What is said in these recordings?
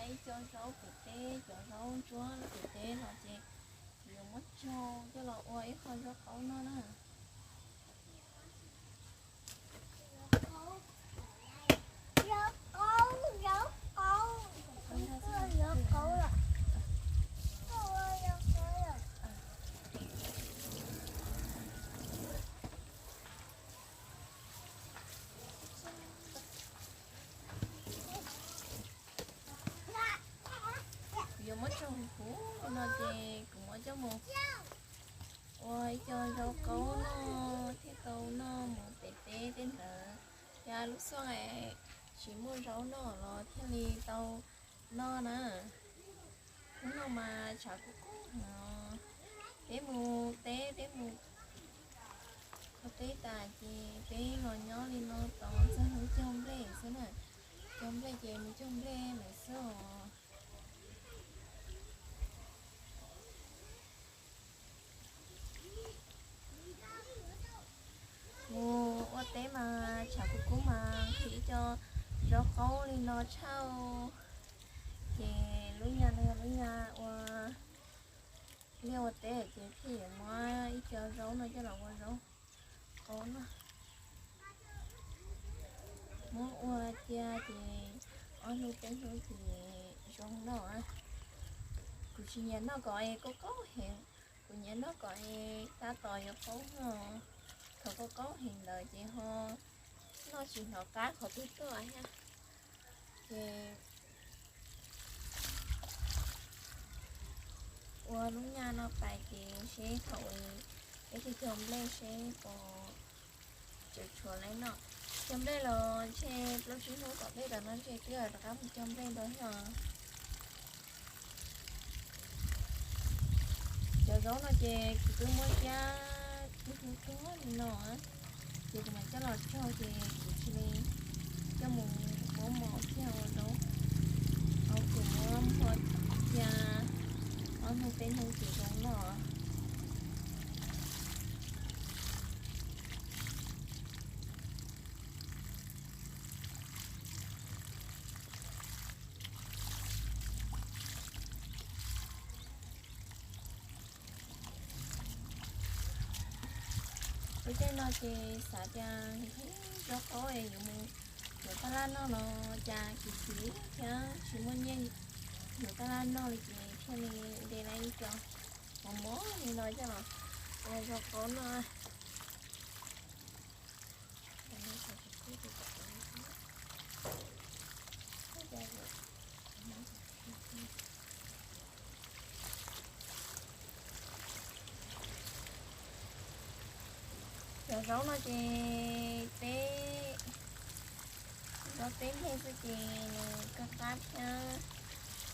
Ib co zaub pem teb, cov zaub ntsuab pem teb los ces yuav muab tsau coj los ua ib qho zaub qaub noj na. Kuv yuav muab tsau huv huv li no ces kuv muab coj mus ua ib co zaub qaub noj thiaj tau noj mus pem teb tej ntawd. Yog lub xuaj tsis muaj zaub noj los thiaj li tau noj na. Hnub no mas tshav kub kub heev, peb mus teb, peb mus ua teb tas ces peb los nyob li no tos txog hnub cog nplej xwb na. Cog nplej ces mus cog nplej lawm xwb os. Mus ua teb mas tshav kub kub mas nqhis ib co zaub qaub li no tshaj. Ces lub nyas no yog lub nyas ua liaj ua teb ces thiaj yuav muab ib co zaub no coj los ua zaub qaub noj. Muab ua cia ces ob hnub peb hnub ces zoo noj. Kuv tsis nyiam noj kom es qaub qaub heev, kuv nyiam noj kom es tab tom yuav qaub no. Thaum qaub qaub heev ntawd ces ho noj tsis hnov qab qhov twg tuaj thiab. Ces ua lub nyas no pais ces seb thaum peb cog nplej seb puas tseem tshuav li no. Cog nplej los ntshe plaub tsib hnub tom ntej tam no ntshe twb rov qab mus cog nplej ntau thiab os. Cov zaub no ces kuv twb muab cab tib hnub tuag li no, ces kuv mam coj los tsau ces kuv cia li coj mus muab mos kiag ua zaub. Kuv muab mos kiag ob hnub peb hnub ces zoo noj. Lub caij no ces xav tias zaub qaub es yuav mus yuav taj laj noj los cas kim kim thiab tsis muaj nyiaj yuav taj laj noj li ces thiaj li de lawm ib co mos mos li no coj los ua zaub qaub noj. Cov zaub no ces peb zaub peb nplej xwb ces nws kaj qab thiab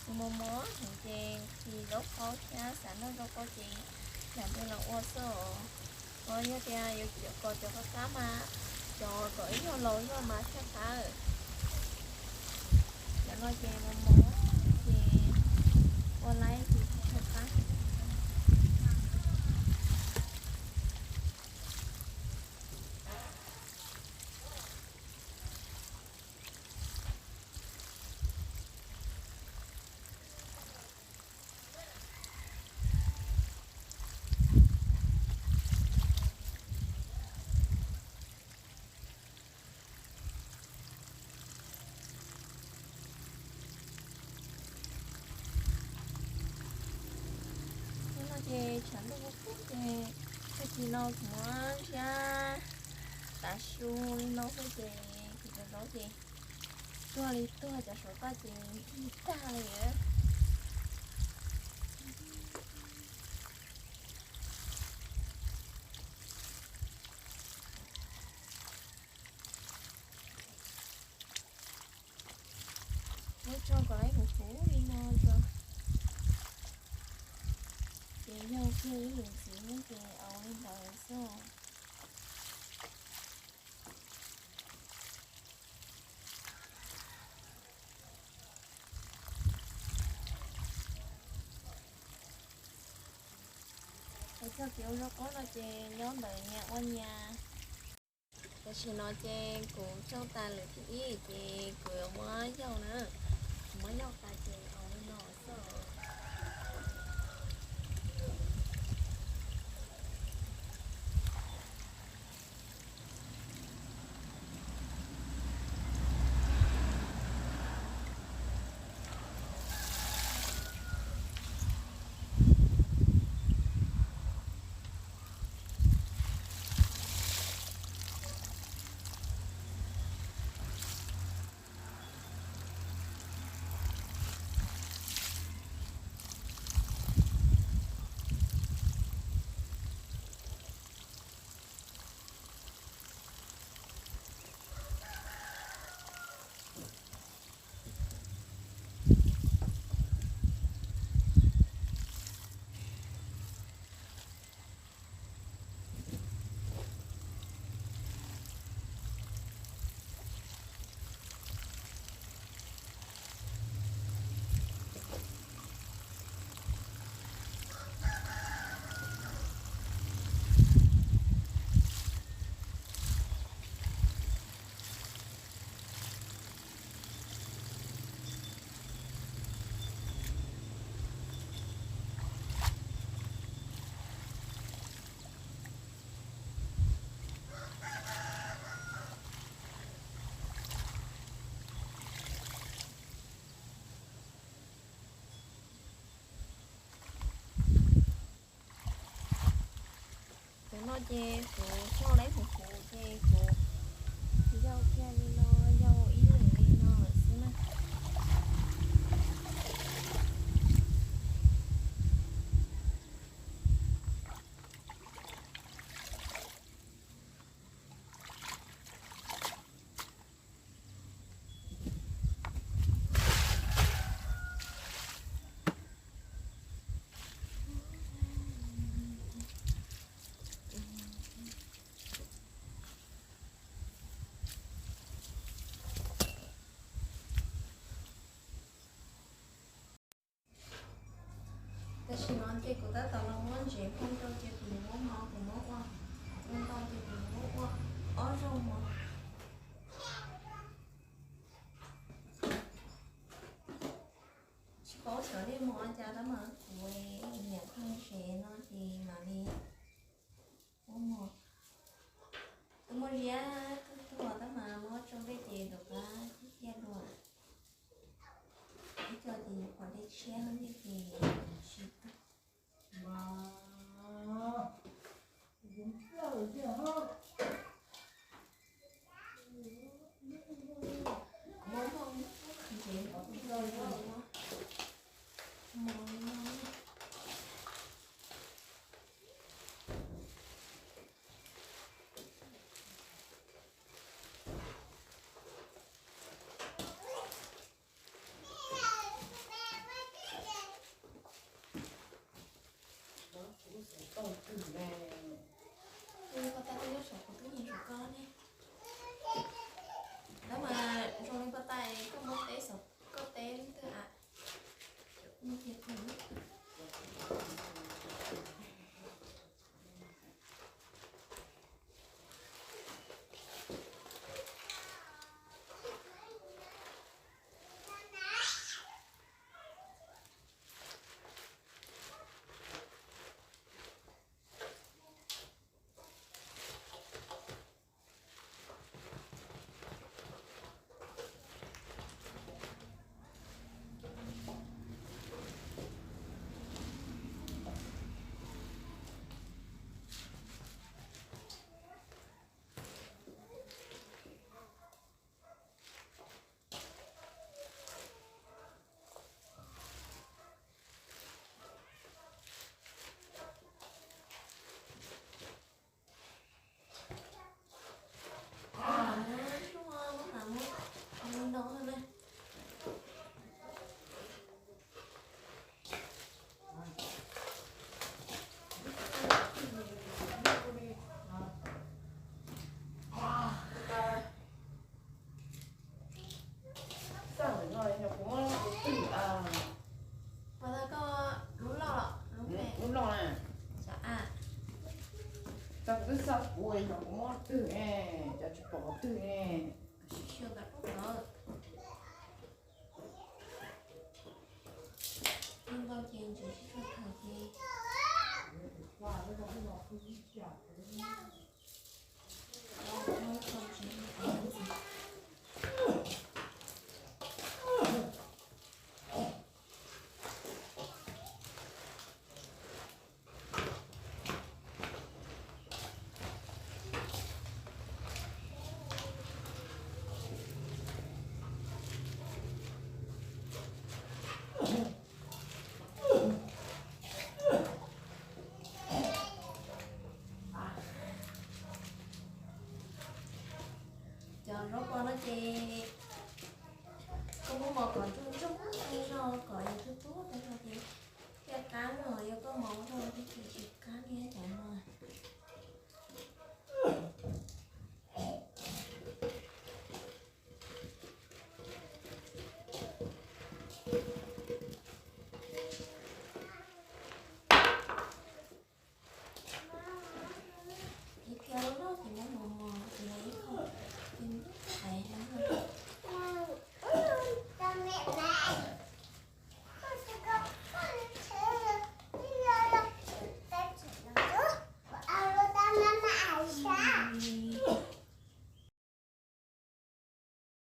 nws mos mos heev ces nqhis zaub qaub thiab xav noj zaub qaub ces lam npaj los ua xwb os. Ho yog tias yuav kom cov qab qab mas cov kom ib zaug laus zog mas thiaj qab. Cov no ces mos mos ces ua laib ces tsis tshua qab. Hnub no ces tshav ntuj kub kub ces tag kis no kuv muab ntsiab tav su li no xwb ces kuv cov zaub ces tuag li tuag, cov saum toj ces nrig tag li. Muab tsau kom lawv huv huv li no tso. Ces yog kiag ib yam ntxiv ces au li ntawd xwb. Hais txog kev ua zaub qaub no ces nyob ntawm niam ua niam. Tam sim no ces kuv tsau tas lwm thib ib ces kuv yuav muab yaug na. Kuv muab yaug tas ces No ces kuv coj lawv hum hum ces kuv yau kiag li no, yau ib leeg li no lawm xwb na. Tam sim no ces kuv tab tom los muab ntsev phoo rau ces kuv yuav muab mov, kuv muab ua, ua ntau ces kuv yuav muab ua ob zaug mov. Tsis paub xyov nej muab ua cas tab mas kuv niam phoo ntsev no ces mam li muab mov. Tus muaj ziab kawg tuag tab mas muab tso nplej ces rov qab ciaj ciaj dua. Ib co ces yuav qhuav dej tshiab hauv ntiaj ces tsis tag. Ua li ko tas, koj nyob saum kuv twb nyeem saum koj ne. Tab mas zoo li ko tas koj muab teb saum koj teb twg a? Kuv muab kiag twg. Xaj ntawm no yog kuv muab tus twg? Puas tau koj lub loj, lub loj na? Xaj kuv twb xaj kuv yog kuv muab twg ne, cov tsis pom qhov twg ne. Ntau ces ntsis sib sab thaum ces Cov zaub pos no ces koj muab mos kom ntsuag ntsuag tas zog, kom yog tuag tuag tas zog ces thiaj qab no, yog koj mos ua zog ces tsis